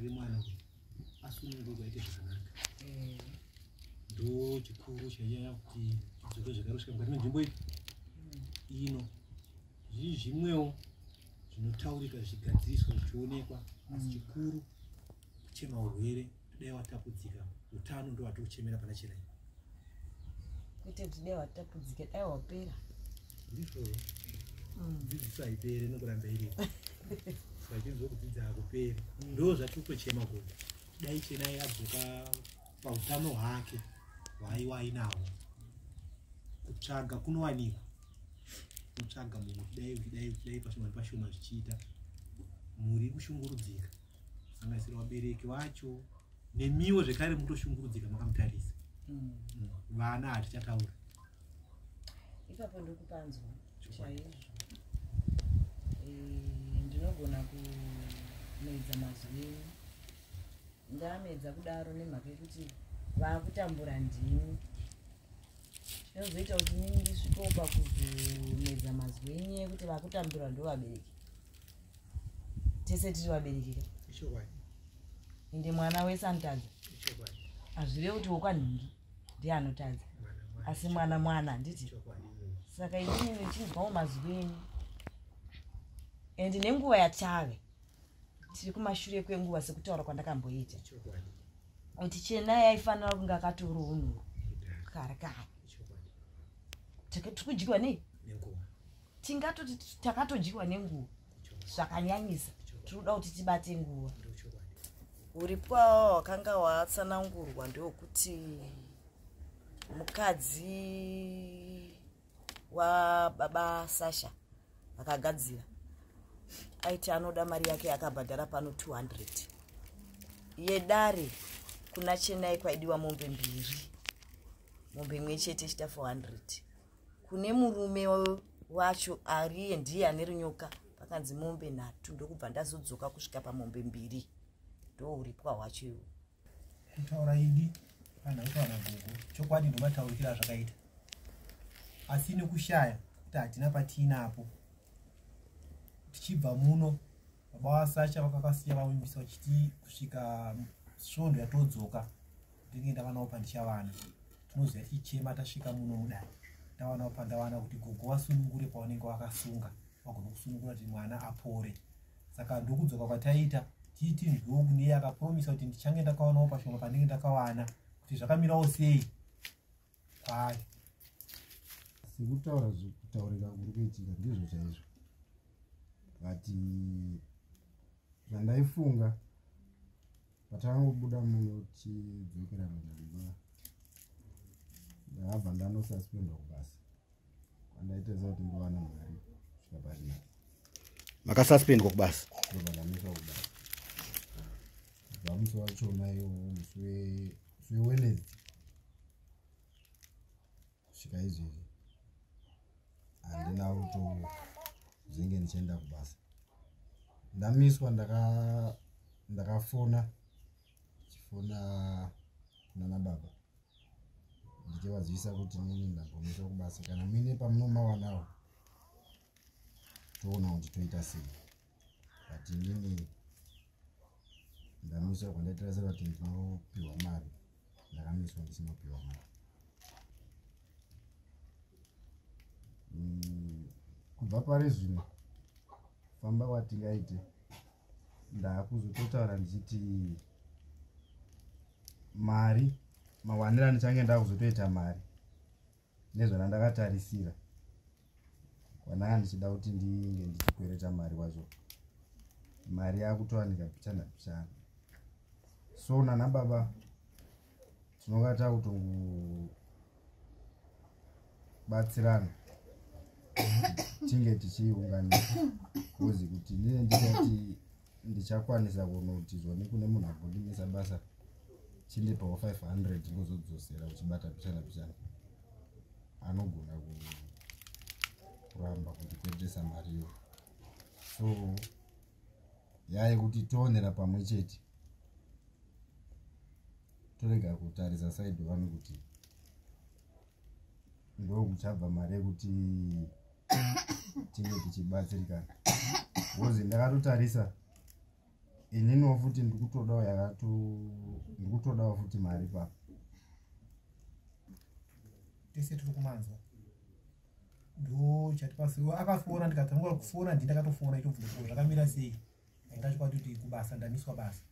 Tingarire mwana uyu asunungurwe aite zvakanaka. Ndo chikuru chanyanya kuti tidzoke zvekare kusvika mukati menzvimbo iyi ino. Zvii zvimwewo zvinotaurika zvichigadziriswa zvichionekwa, asi chikuru kuchema urwere, dai watapudzika utano ndo watiri kuchemera pana Chenai. Kwete kuti dai watapudzika, dai wapera. Ndizvo. Dzidziso haiperi, inokuramba iripo. Saka chinzwa kudzidza hakuperi. Ndo zvatiri kutochema kuti dai Chenai adzoka pautano hwake hwaaiwa ainahwo. Kutsvaga kunowanikwa, kutsvaga munhu kudai kudai kudai, pashoma nepashoma zvichiita. Mhuri iri kushungurudzika, kusanganisira vabereki vacho nemiwo zvekare mutoshungurudzika makamutarisa. Vana hatichataura. Ipapo ndokupanzwa chaizvo. Ndinogona kumedza mazwi enyu, ndamedza kudaro nemhaka yekuti vaakutambura ndimi. Chinozoita kuti inini ndisvikewo pakuzomedza mazwi enyu ekuti vaakutambura ndo vabereki. Tese tiri vabereki ka. Ichokwadi. Ende mwana wese anotadza. Ichokwadi. Hazvirevi kuti wokwanhingi ndiye anotadza, Mwana mwana. asi mwana mwana, handiti? Ichokwadi. Saka inini ndichinzwawo mazwi enyu, and nenguva yatave tiri kumashure kwenguva, sekutaura kwandakamboita Ichokwadi. kuti Chenai aifanira kunge akatoroonurwa kare kare. Ichokwadi. Tiri kudyiwa nei? Nenguva. Tingatoti takatodyiwa nenguva zvakanyanyisa. Tiri kuda kuti tibate nguva. Ndochokwadi. Uripwa hwakanga hwatsanangurwa ndewekuti mukadzi wababa Sasha akagadzira aiti anoda mari yake akabhadhara pano 200 yedare. Kuna Chenai kwaidiwa mombe mbiri, mombe imwe chete ichita 400. Kune murume wacho ariye ndiye ane runyoka, pakanzi mombe 3. Ndokubva ndazodzoka kusvika pamombe mbiri. Ndouripwa hwacho iwo. Kutaura idi, vanhu kutaura nagogo chokwadi, ndomataurikiro azvakaita, asi nekushaya kuti hatina patiinapo. Tichibva muno, baba vaSasha vakakasiya vavimbisa vachiti kusvika svondo yatodzoka ndinge ndavanawo pandichavana. Tinoziva tichichema tasvika muno mudai tawanawo pandawana kuti gogo vasunungure pavanenge vakasunga, vagona kusunungura kuti mwana apore. Saka ndokudzoka kwataita tiiti nzwewo kune akapromisa kuti ndichange ndakawanawo pashoma pandinge ndakawana, kuti zvakamirawo sei kwaari. Sekutaura kutaurika kuri kuitika ndizvo chaizvo, but zvandaifunga patakangobuda muno tichidzokera munhamba, ndakabva ndanosuspendwa kubasa kwandaita kuti ndowana mari kusvika parina. Makasuspendwa kubasa? Ndobva ndamiswa kubasa kubva musi wachona iwowo, musi weWednesday, kusvika izvezvi handina kutozenge ndichienda kubasa. Ndamiswa, ndakafona, ndichifona kunana baba ndichivazivisa kuti nini ndambomiswa kubasa, kana muine pamunomawanawo toona kuti toita sei, but inini ndamiswa. Kwandaitarisira kuti ndinopiwa mari, ndakamiswa ndisinopiwa mari. Kubva pari zvino famba kwatingaite, ndakuzototaura ndichiti mari mawaniro andichange ndakuzotoita mari nezvandandakatarisira kwananga ndichida kuti ndinge ndichikwereta mari wacho, mari yakutowanika pichana pichana. So nana baba tinonga takutongobatsirana tinge tichiunganisa 'cause kuti ndine ndichati ndichakwanisa kunoti zvoni kune munhu agondimisa basa, chindipawo 500 ngozodzosera uchibata pichana pichana, anogona kuramba kundikweretesa mariyo. So yayekuti toonera pamwe chete, torega kutarisa side one kuti ndokuchabva mari yekuti tinge tichibatsirikana, because ndakatotarisa. Ininiwo futi ndikutodawo yakato ndikutodawo futi mari ipapo. Tese tiri kumanzwa ndo chatipasiwa. Akafona ndikatanga kufona, ndii ndakatofona itobvunza kuti zvakamira sei. Ainga chokwadi kuti kubasa ndamiswa basa,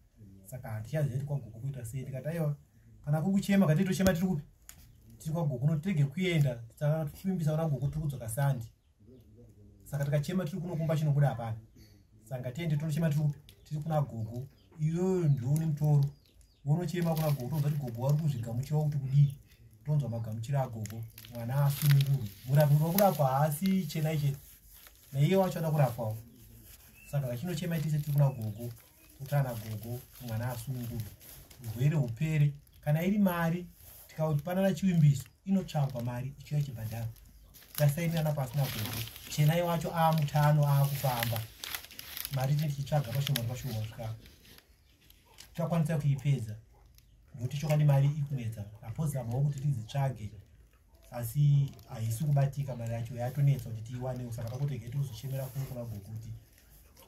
saka handichaziva kuti kwagogo kuita sei. Ndikati aiwa, kana kukuchema katitochema tiri kupi, tiri kwagogo, notirege kuenda tivimbisa kuna gogo tiri kudzoka sandi. Saka tikachema tiri kunokumba chinobuda hapana, saka ngatiende tonochema tiri kupi, tiri kuna gogo. Iyoyo ndione mutoro wonochema kuna gogo, tonzwa kuti gogo vari kuzvigamuchirawo kuti kudii. Tonzwa magamuchiro agogo, mwana asunungurwe. Murapi wakurapwa haasi chenai chete, naiye wacho ada kurapwawo. Saka vachinochema tese tiri kuna gogo, totana gogo mwana asunungurwe, urwere hupere. Kana iri mari tikapanana chivimbiso inotsvagwa mari ichiuya chibhadharo, tasainirana pasina gogo. Chenai wacho aamutano aakufamba, mari tichitsvaga pashoma pashoma kusvika takwanisa kuipedza, nokuti chokwadi mari ikunetsa. Apozamawo kuti tidzitsvage, asi haisi kubatika mari yacho, yatonetsa kuti tiiwanewo. Saka pakutege tozochemera kuno kuna gogo kuti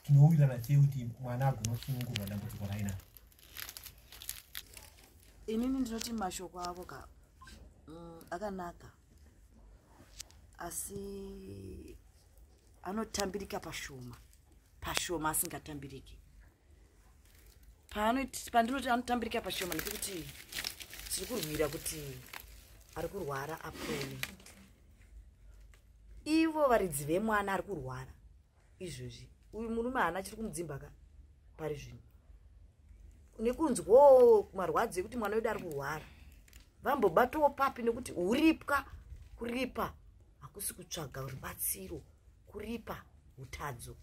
tinowirirana sei kuti mwana agone kusunungurwa dambudziko rainaro. Inini ndinoti mashoko avo ka akanaka, asi anotambirika pashoma pashoma, asingatambiriki. Pandinoti anotambirika pashoma ndekuti tiri kurwira kuti ari kurwara apone. Ivo varidzi vemwana ari kurwara izvozvi, uyu murume haana chiri kumudzimba ka pari zvino, nekunzwawo marwadzo ekuti mwana wedu ari kurwara, vambobatawo papi? Nekuti uripwa, kuripa hakusi kutsvaga rubatsiro, kuripa utadzo.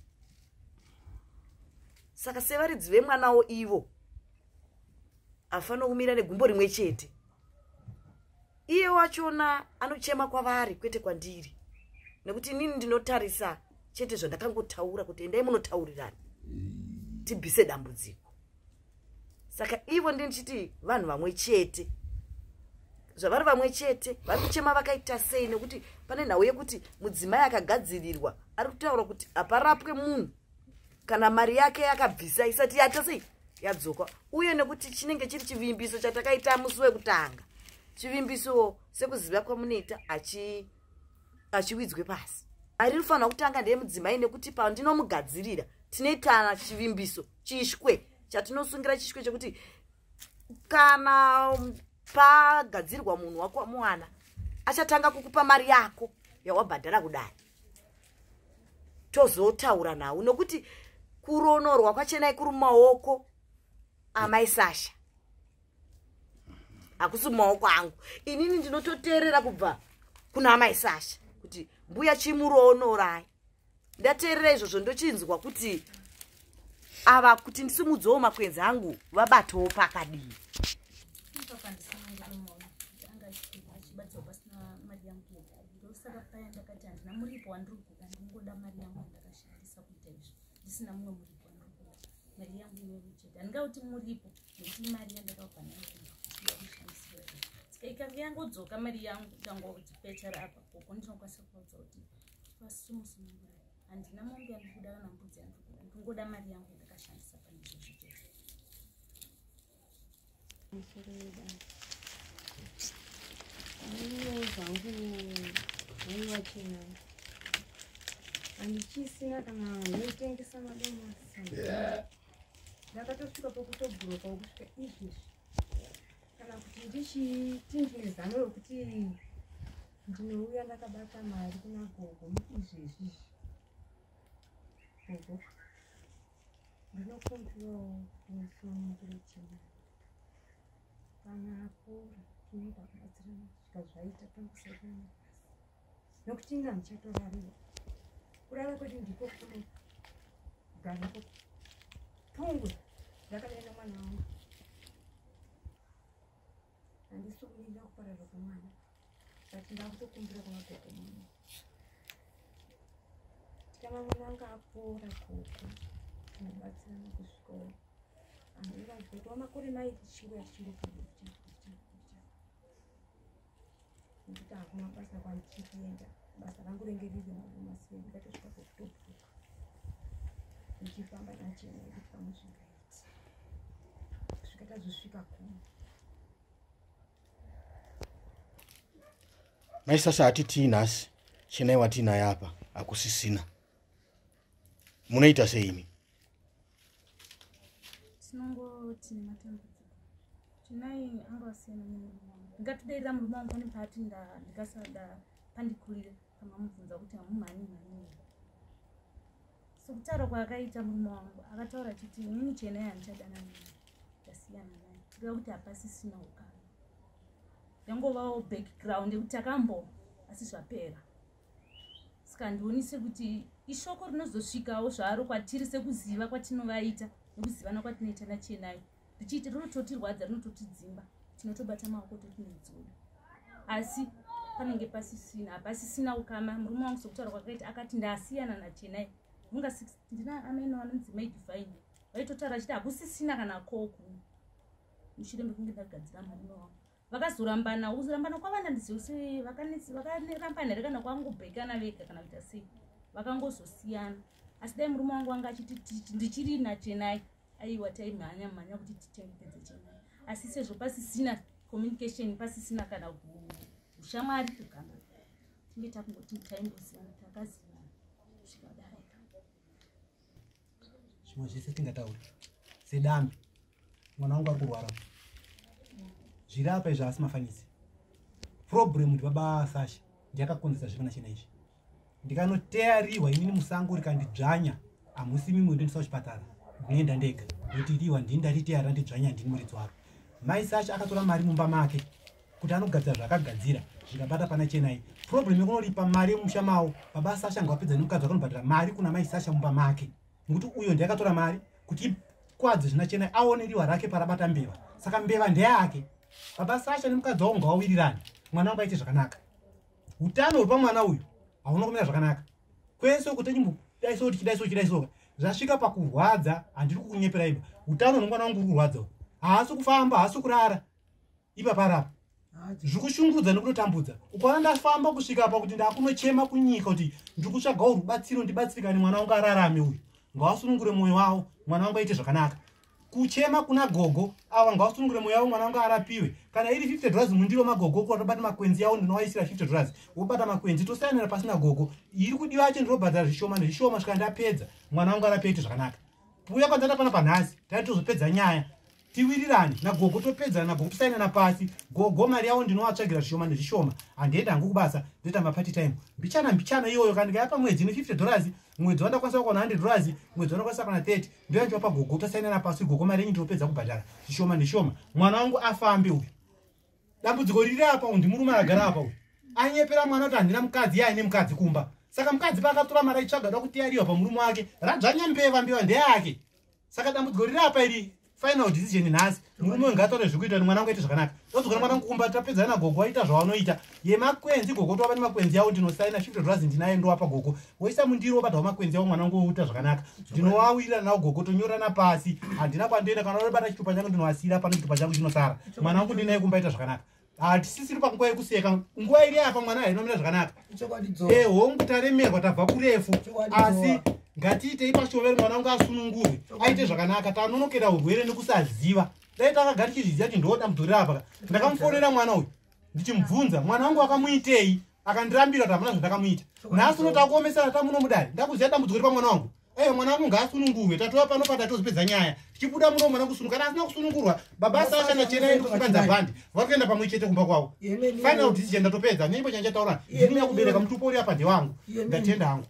Saka sevaridzi vemwanawo ivo afanira kumira negumbo rimwe chete. Iye wachona anochema kwavari kwete kwandiri, nekuti inini ndinotarisa chete zvandakangotaura kuti endai munotaurirana tibvise dambudziko. Saka ivo ndinichiti vanhu vamwe chete, zvavari vamwe chete vari kuchema vakaita sei? Nekuti pane nhau yekuti mudzimai akagadzirirwa ari kutaura kuti haparapwe munhu kana mari yake yakabvisa isati yaita sei yadzoka, uye nekuti chinenge chiri chivimbiso chatakaita musi wekutanga. Chivimbiso sekuziva kwamunoita achiwidzwe pasi. Mari inofanira kutanga ndeyemudzimai, nekuti pandinomugadzirira tinoitana chivimbiso chishwe chatinosungira, chishwe chekuti kana pagadzirwa munhu wako mwana achatanga kukupa mari yako yawabhadhara kudai, tozotaura nawo. Nokuti kuronorwa kwaChenai kuri mumaoko amai Sasha, hakusi mumaoko angu. Inini ndinototeerera kubva kuna amai Sasha kuti mbuya chimuronorai. Ndateerera izvozvo, ndochinzwa kuti ava kuti ndisimudzewo makwenzi angu vabatowo pakadii. Ipapa ndisunungure mwoyo kuti anga achibatsirwa pasina mari yangu yedare. Ndosaka paya ndakati handina muripo wandiri kuda, ndingoda mari yangu yandakashandisa kuita izvi, ndisina mumwe muripo wandiri kuda, mari yangu iyoyo chete. Handingauti muripo nekuti mari yandakabva nayo yakushandisira izvo. Saka ikange yangodzoka mari yangu ikangopechara apa gogo, ndinokwanisa kuvaudza kuti vasimusunungurai. Handina mombe yandiri kuda kana mbudzi yandiri kuda, ndingoda mari yangu yandakashandisa pane izvozvo chete. Musoro wedare, aniwo zvangu vaiva Chenai, handichisina kana ndotengesa madomasi. Ndakatosvika pokutobhuroka kusvika izvezvi. Kana kuti ndichiti ndine zano rokuti ndinouya ndakabata mari kuna gogo izvezvi, gogo, ndinokumbirawo musunungure Chenai. Kana apora tinoenda kubatsirana kusvika zvaita pangusaita mabasa, nokuti ini handichatorarira. Kurara kwedu ndiko kunogara ikoko pungwe ndakadai nemwana wangu. Handisi kumirira kuparara kwemwana, but ndakutokumbira kuna gogo muno kana mwana anga apora, gogo, tinobatsirana kusvikawo anhu makore 2 tichingoya tichingopinda nekuti hakuna basa kwandiri kuenda. Basa rangu renge riri madomasi, ndikatosvika pokutobhuka ndichifamba nachena kuti pamwe zvingaiti. Tazosvika kuno. Mai Sasha hatitii nhasi Chenai watiinaye apa hakusisina. Munoita sei imi? Tinongoti nematambudziko. Chenai anga asiyana nemurume wangu. Ndingatodairira murume wangu pane paati ndikasada pandikurire pamamubvunza kuti hamumhanyi mhanyi here. Sokutaura kwaakaita murume wangu akataura achiti inini Chenai handichadana naye ndasiyana naye. Kureva kuti hapasisina ukama. Yangovawo background yekuti takambo asi zvapera. Saka handioni sekuti ishoko rinozosvikawo zvaro kwatiri sekuziva kwatinovaita nekuzivana kwatinoita naChenai. Richiiti rinototirwadza rinototidzimba tinotobata maoko totinodzoda. Asi panenge pasisina hapasisina ukama. Murume wangu sokutaura kwakaita akati ndasiyana naChenai. Munga ndina amene vanonzi Mai Divine vaitotaura achiti hakusisina kana koku mushure mekunge ndagadzira murume wangu. Vakazorambana, kuzorambana kwavana ndizivo sei vakarambana here kana kwangobhekana vega kana kuita sei vakangozosiyana. Asi dai murume wangu anga achiti ndichiri naChenai aiwa taimhanya mhanya kuti tichengetedze Chenai. Asi sezvo pasisina communication pasisina kana ushamwari kana tinge takungoti taimbozivana takazivana kusvika darika. Zvimwe zvese tingataura sedambe mwana wangu ari kurwara zviri apa izvi asi mafanisi problem ndi baba Sasha ndiyakakonzesa zviri nachena izvi. Ndikanoteya inini musango rikandidzvanya hamusi mimwe ndoendesa kuchipatara ndinoenda ndega nekuti riwa ndini ndariteya randidzvanya ndini muridzi waro. Mai Sasha akatora mari mumba make kuti anogadzira zvaakagadzira zvikabata pana Chenai. Problem yekunoripa mari yemusha mawo baba Sasha ngavapedza nemukadzi akanobhadhara mari kuna mai Sasha mumba make nekuti uyo ndiye akatora mari kuti ikwadze zvina Chenai aone riwa rake parabata mbeva. Saka mbeva ndeyake. Baba Sasha nemukadzi wavo ngavawirirane mwana wangu aite zvakanaka. Utano huri pamwana uyu hauna kumira zvakanaka. Kwese uko tichimbodaiso tichidaiso tichidaiso zvasvika pakurwadza handiri kukunyepera iba. Utano hwemwana wangu uri kurwadza uku. Haasi kufamba haasi kurara ipa parapa. Zvikushungurudza nekutotambudza. Ukaona ndafamba kusvika pakuti ndakunochema kunyika kuti ndiri kutsvagawo rubatsiro ndibatsirikane mwana wangu ararame uyu. Ngavasunungure mwoyo wavo mwana wangu aite zvakanaka. Kuchema kuna gogo ava ngavasunungure mwoyo wavo mwana wangu arapiwe. Kana iri $50 mundiro magogo ko atobata makwenzi yawo ndinowaisira $50 wobata makwenzi tosayanira pasina gogo. Iri kudiwa yacho ndinobhadhara zvishoma nezvishoma svika ndapedza mwana wangu arapiwe aite zvakanaka. Uya kwandaita pana panhasi taitozopedza nyaya tiwirirane nagogo topedzana nagogo tosainana pasi. Gogo mari yavo ndinovatsvagira zvishoma nezvishoma handienda hangu kubasa ndoita mapati time mbichana mbichana iyoyo kana ndikayapa mwedzi ne $50 mwedzi wandakwanisa kuwana $100 mwedzi wandakwanisa kuwana 30 ndoyandiwapa gogo tosainana pasi gogo mari yenyu ndinopedza kubhadhara zvishoma nezvishoma mwana wangu afambe uyu. Dambudziko riri apa uyu ndimurume akagara apa uyu anyepera mwana kuti handina mukadzi iye aine mukadzi kumba. Saka mukadzi paakatora mari aitsvaga da kuti yariwa pamurume wake radzvanya mbeva mbeva ndeyake. Saka dambudziko riri apa iri final decision nhasi murume ngataure zvekuita kuti mwana wangu aite zvakanaka. Todzokera mwana wangu kumba tapedzana nagogo aita zvavanoita yemakwenzi gogo tova nemakwenzi yavo ndinosaina $50 ndinayo ndowapa gogo woisa mundiro wobata makwenzi yavo mwana wangu oita zvakanaka ndinowawirira nawo gogo tonyorana pasi handina kwandoenda kana uribata chitupa changu ndinowasira pano chitupa changu chinosara mwana wangu ndinaye kumba aita zvakanaka. Hatisisiri panguva yekuseka nguva iri apa mwana hainomira zvakanaka. Hongu taremerwa tabva kurefu asi ngatiitei pashomeri mwana wangu asunungurwe aite zvakanaka. Tanonokera urwere nekusaziva. Dai takagara tichizviziva kuti ndo dambudziko riri apa. Ndakamufonera mwana uyu ndichimubvunza mwana wangu akamuitei akandirambira kuti hapana zvandakamuita. Nhasi uno takuomesana tamuno mudare ndakuziva dambudziko riri pamwana wangu. Mwana wangu ngaasunungurwe tatova pano patatozopedza nyaya tichibuda muno mwana kusununga kana asina kusunungurwa baba Sasha naChenai ndikukanza bhandi vari kuenda pamwe chete kumba kwavo. Final decision ndatopedza nyimbo chanchataura ndini yakubereka mutupo uri apa ndewangu ndatenda hangu.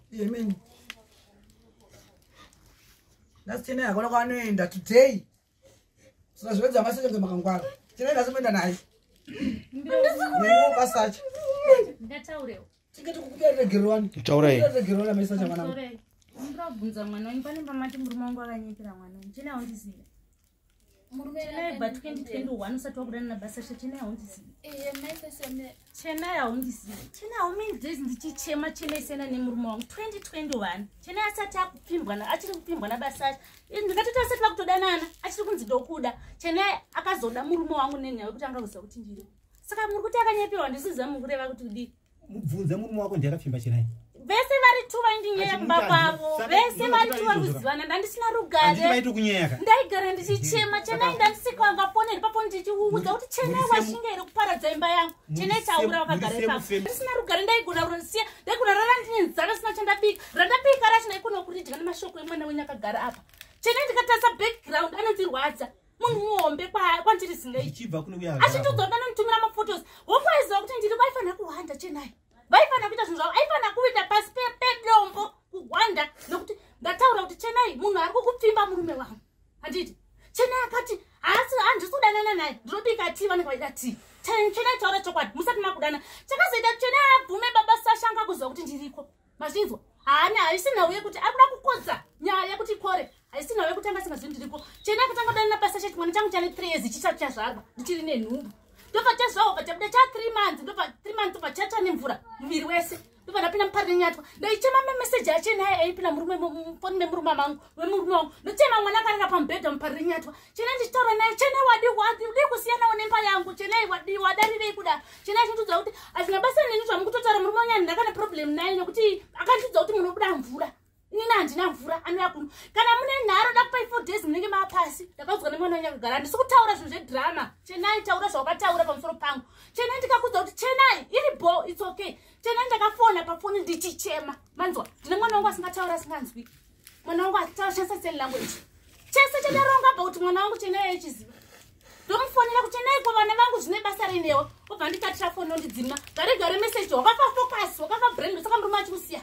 Nhasi Chenai hakuna kwaanoenda today. Saka zvivedza masacha kunge makangwara. Chenai nhasi moenda naye. Newe basacha. Ndataurewo. Tinge tikukupa regerwani. Taurai. Regerwani masacha mwana. Ndinobvunza mwana wenyu pane pamati murume wangu akanyepera mwana wenyu. Chenai haundizivi. Chenai bva 2021 usati wakudana naBasasha Chenai haundizivi. Chenai haundizivi. Chenai how many days ndichichema Chenai siyana nemurume wangu 2021. Chenai asati akupfimbwa achiri kupfimbwa naBasasha. Ndingatoti asati vakutodanana achiri kunzi ndokuda. Chenai akazoda murume wangu nenyaya yekuti anga kuziva kuti ndiri. Saka muri kuti akanyeperwa ndisiziva mukureva kuti kudii. Mubvunze murume wako ndiye akapfimba Chenai. Vese vari tu vaindinyeya kumba kwavo, vese vari tu vari kuzivana. Ndandisina rugare, ndaigara ndichichema. Chenai ndandisikangafoneri papo ndichiuudza kuti Chenai washinga here kuparadza imba yangu. Chenai taura wakagara ipapo. Ndisina rugare, ndaigona kusiya, ndaigona rara ndine nzara sina chandabika. Randabika racho ndaigona kuridya nemashoko emwana wenyu akagara apa. Chenai ndikatarisa background anondirwadza. Munhu muhombe kwandiri zingai. Achitodza kuti anonditumira mafotos. Wokwaziva kuti ndiri kwaifanira kuhwanda Chenai. Vaifanira kuita zvinhu zvavo, aifanira kuita pasi pedombo kuhwanda, nekuti ndataura kuti Chenai munhu ari kukupfimba murume wangu. Handiti Chenai akati handisi kudanana naye, ndinobika tii, vanenge vaida tii. Chenai taura chokwadi, musati makudana. Chakazoita Chenai abvume baba Sasha anga kuziva kuti ndiriko. Mazvinzwa? Haana, haisi nhau yekuti ari kuda kukodza nyaya yekuti ikore, haisi nhau yekuti anga asingazivi ndiriko. Chenai akatanga kudanana baba Sasha chimwana changu chane 3 years chisati chazvarwa, ndichiri nenhumbu. Ndobva chazvarwa chabuda cha 3 months, ndobva 3 months ndobva chatsva nemvura muviri wese. Ndobva ndapinda mupari nenyatwa. Ndaichema mameseji aChenai aipinda murume mufoni memurume mangu, wemurume wangu. Ndochema mwana akarara pamubhedha mupari nenyatwa. Chenai ndichitaura naye, Chenai wadii kusiyanawo nemba yangu, Chenai wadarirei kuda. Chenai achindiudza kuti hazvina basa neni zvamukutotaura, murume wangu ndakana problem naye nekuti akandiudza kuti munobuda mvura. Inini handina mvura, anouya kuno. Kana mune nharo ndakupai 4 days munenge maapasi. Ndakaudzwa nemwana wangu akagara, handisi kutaura zvinhu zvedrama. Chenai taura zvawakataura pamusoro pangu. Chenai ndikakudza kuti Chenai iri bo, it's okay. Chenai ndakafona pafoni ndichichema. Manzwa, ndine mwana wangu asingataura asinganzwi. Mwana wangu ashandisa sign language. Chese chandaronga about mwana wangu Chenai achiziva. Ndomufonera kuti Chenai ko vana vangu zvine basa rinewo. Obva ndikatira foni nondidzima. Gare gare message wakafa focus, wakafa brain, saka murume achikusiya.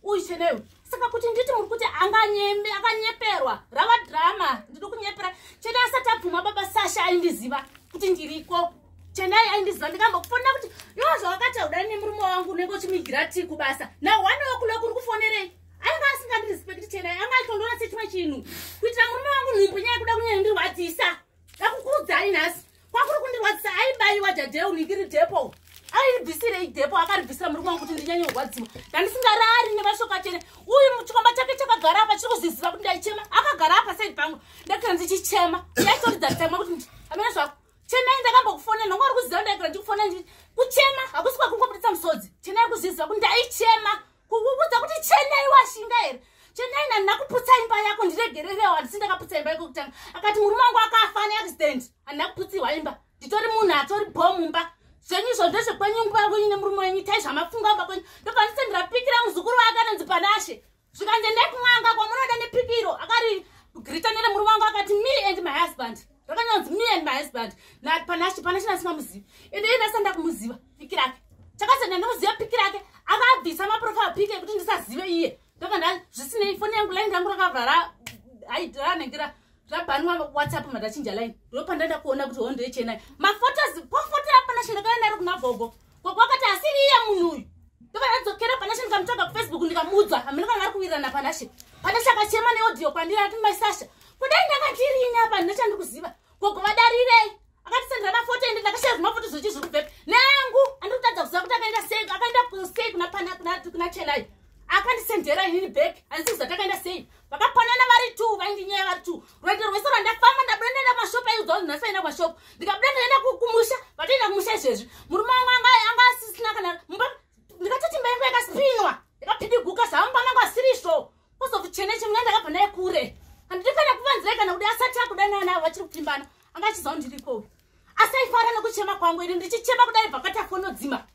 Uyu Chenai. Saka kuti nditi muri kuti akanyeperwa, rava drama, ndiri kunyepera. Chenai asati abvuma baba Sasha aindiziva kuti ndiriko. Chenai aindiziva, ndikambokufonera kuti iwo zvawakati haudani nemurume wangu unenge uchimigira tii kubasa. Now 1 o'clock uri kufonerei? Ainga asingandirespect Chenai, anga achitondiona sechimwe chinhu. Kuitira murume wangu nhumbu nyaya yekuda kunyanya Ndakukuudzai nhasi. Kwakuri kundirwadzisa, aibayiwa jadheu ningiri dhepo. Airibvisirei dhepo, akaribvisira murume wangu kuti ndinyanye kurwadziwa. Ndandisingarari nemashoko aChenai. Uyu chikomba chake chakagara apa chiri kuzviziva kuti ndaichema. Akagara apa side pangu. Ndakagara ndichichema. Ndaitoridza tsamwa kuti hamena zvako. Chenai ndakambokufonera, ndanga uri kuziva ndaigara ndichikufonera kuchema hakusi kwakungobuditsa musodzi. Chenai kuzviziva kuti ndaichema. Kukuudza kuti Chenai washinga here? Chenai handina kuputsa imba yako, ndiregererewo, handisi ndakaputsa imba yako kutanga. Akati murume wangu akafa neaccident, handina kuputsirwa imba. Nditori munhu atori bo mumba. Zvenyu izvo ndezvekwenyu nguva kwenyu nemurume wenyu, itai zvamafunga mumba kwenyu. Ndobva ndisendera pikira muzukuru wake anonzi Panashe. Zvikanzi endai kun'anga kwamunoda nepikiro. Akari grita nere murume wangu akati me and my husband. Rakanyanzi me and my husband. Na Panashe, Panashe ndasingamuzivi. Ende iye ndasanda kumuziva piki rake. Chakazenda ndinoziva piki rake. Akabvisa maprofile pic ekuti ndisazive iye. Ndobva nda zvisinei foni yangu line rangu rakabva ranenge rabhanwa WhatsApp madachinja line. Ndopandaenda kuona kuti hondo yechenai. Mafotos, pofoto yaPanashe ndakauya naro kuna gogo. Gogo akati asiri iye munhu uyu. Ndobva ndadzokera Panashe ndikamutsvaga kuFacebook ndikamuudza. Hameno kana vari kuwirirana Panashe. Panashe akachema neaudio kwandiri ati mai Sasha. Kudai ndanga ndiri ini apa handina chandiri kuziva. Gogo vadarirei. Akatisendera mafoto ende ndakashaya zvimafoto zvechi zviri kubvepi. Neangu andiri kutadza kuziva kuti akaenda sei, akaenda sei kuna Chenai. Akandisendera inini back. Handisi kuziva takaenda sei. Vakapanana vari two, vaindinyeya vari two. Rwendo rwese rwandafamba ndabuda ndaenda kumashopu aiudza kuti nhasi vaenda kumashopu. Ndikabuda ndaenda kumusha, vatoenda kumusha izvezvi. Murume wangu anga asisina kana mumba, ndikatoti imba yangu yakaspinwa, yakapidiguka zvamumba mangu asiri izvo. Kuzoti Chenai chimwe ndakabva naye kure. Handidi kana kuvanzirai kana kuti asati akudanana navo vachiri kupfimbana. Anga achiziva kuti ndiriko uyu. Asi aifara nekuchema kwangu ini ndichichema kudai bva fonodzima.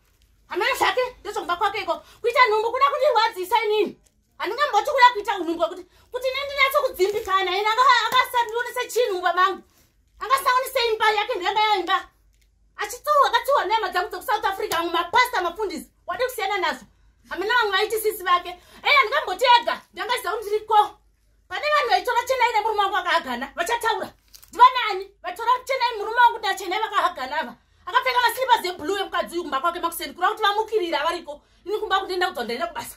Hameno zvake ndezvekumba kwake iko. Kuita nhumbu kuda kundirwadzisa inini. Handingamboti kuda kuita unhumbu kuti ini ndinatsokudzimbikana. Ini angasandionese chinhu mumba mangu. Angasaonese imba yake ndiyanga yaimba. Achituwa akatuwa nehama dzangu dzekuSouth Africa, amwe mapasta mafundisi wade kusiyana nazvo. Hameno vamwe vaiti sisi vake. Ei handingamboti ega ndangaziva kuti ndiriko. Pane vanhu vaitora Chenai nemurume wangu vakahagana vachataura. Ndivanani vaitora Chenai murume wangu naChenai vakahagana ava. Akapfeka maslippers eblue emukadzi uyu kumba kwake makuseni kureva kuti vamukirira variko. Ini kumba kundienda kudza ndaenda kubasa.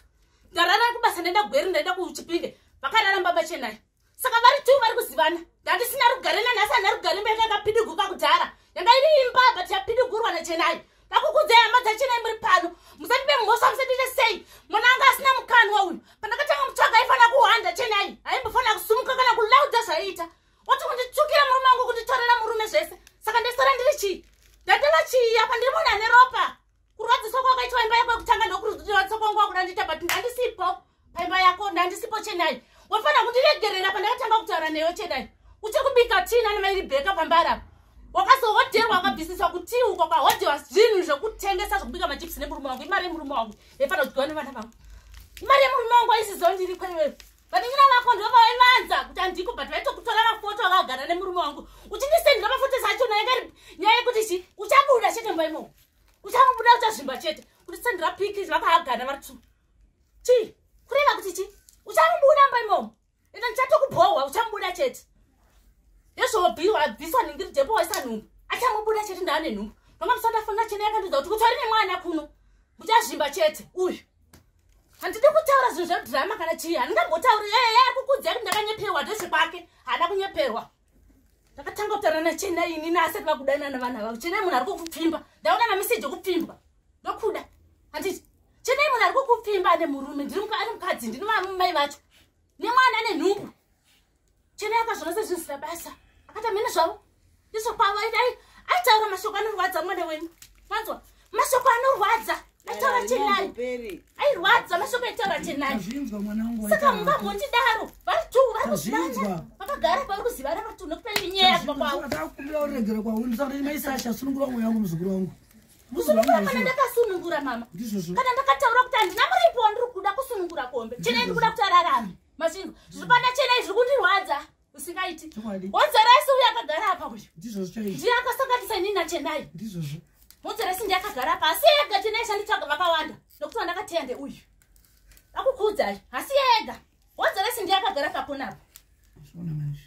Ndarara kubasa ndaenda Gweru ndaenda kuChipinge. Vakarara baba Chenai. Saka vari two vari kuzivana. Ndandisina rugare nanhasi handina rugare imba yanga yakapidiguka kudhara. Yanga iri imba but yapidugurwa naChenai. Ndakukudzai hama dzaChenai muri pano. Musatipe mhosva musatiite sei. Mwana anga asina mukanwa uyu. Pandakatanga mutsvaga aifanira kuhwanda Chenai. Aimbofanira kusumuka kana kulaudza zvaiita. Wati kunditsukira murume wangu kunditorera murume zvese. Saka ndesara ndiri chii? Ndatova chii apa ndiri munhu ane ropa. Kurwadziswa kwakaitwa imba yako yekutanga ndokurwadziswa kwangu kwakuda randiita but ndandisipo paimba yako, ndandisipo Chenai. Wafanira kundiregerera pandakatanga kutaura newe Chenai. Uchiri kubika tii nana mai Rebheka pambara apa. Wakazohodherwa wakabvisiswa kutii uko kwahodherwa zvinhu zvekutengesa zvekubika machipsi nemurume wangu. Imari yemurume wangu yaifanira kudyiwa nevana vangu. Imari yemurume wangu aisiziva ndiri kweiwewe. Vanin'ina vako ndivo vaivanza kuti handiko, but vaitokutora mafoto akagara nemurume wangu. Uchindisendera mafoto achona yanga iri nyaya yekuti chi uchabuda chete mumba imomo. Uchabuda uchazvimba chete. Kundisendera piki vakahagana vari two. Chii? Kureva kuti chi uchamubuda mumba imomo. Ende ndichatokubhohwa uchamubuda chete. Yezvobhiwa abviswa nhingiri dhepo waisa nhumbu. Achamubuda chete ndaane nhumbu. Vanga musandafona chene yakandiudza kuti kutori nemwana kuno. Uchazvimba chete uyu. Handidi kutaura zvinhu zvedhirama kana chii. Handingambotauri ari kukudzai kuti ndakanyeperwa ndezvekwake. Haana kunyeperwa. Ndakatanga kutaura naChenai ini naasati vakudanana vanhu ava. Chenai munhu ari kukupfimba. Ndaona mameseji ekupfimbwa. Ndokuda. Handiti Chenai munhu ari kukupfimba ane murume, ndiri ari mukadzi, ndini mai vacho. Nemwana ane nhumbu. Chenai akazviona sezvinhu zvisina basa. Akati amene zvavo. Ndizvo kwavo aitaura mashoko anorwadza mwana wenyu. Manzwa? Mashoko anorwadza. Aitaura Chenai. Airwadza mashoko aitaura Chenai. Tazvinzwa mwana wangu. Saka mungambondidaro. Vari two vari kuzivana. Tazvinzwa. Vakagara vari kuzivana vari two nekuti paine nyaya kubva kwavo. Takumbira uregere kwauri saka mai Sasha sunungura mweya wangu muzukuru wangu. Kusunungura kana ndakasunungura mama. Ndizvozvo. Kana ndakataura kuti handina muripo wandiri kuda kusunungura kombe. Chenai ndiri kuda kuti ararame. Mazvinzwa. Zviri pana Chenai zviri kundirwadza. Usingaiti. Chokwadi. Wonzeresi uyu akagara apa uyu. Ndizvozvo chaizvo. Ndiye akasanganisa inini naChenai. Ndizvozvo. Wonzeresi ndiye akagara apa. Asi ega Chenai chanditsvaga vakawanda. Nokuti wandakateya ndeuyu. Akukuudzai. Asi ega. Wonzeresi ndiye akagara pakona apa. Zviona manje.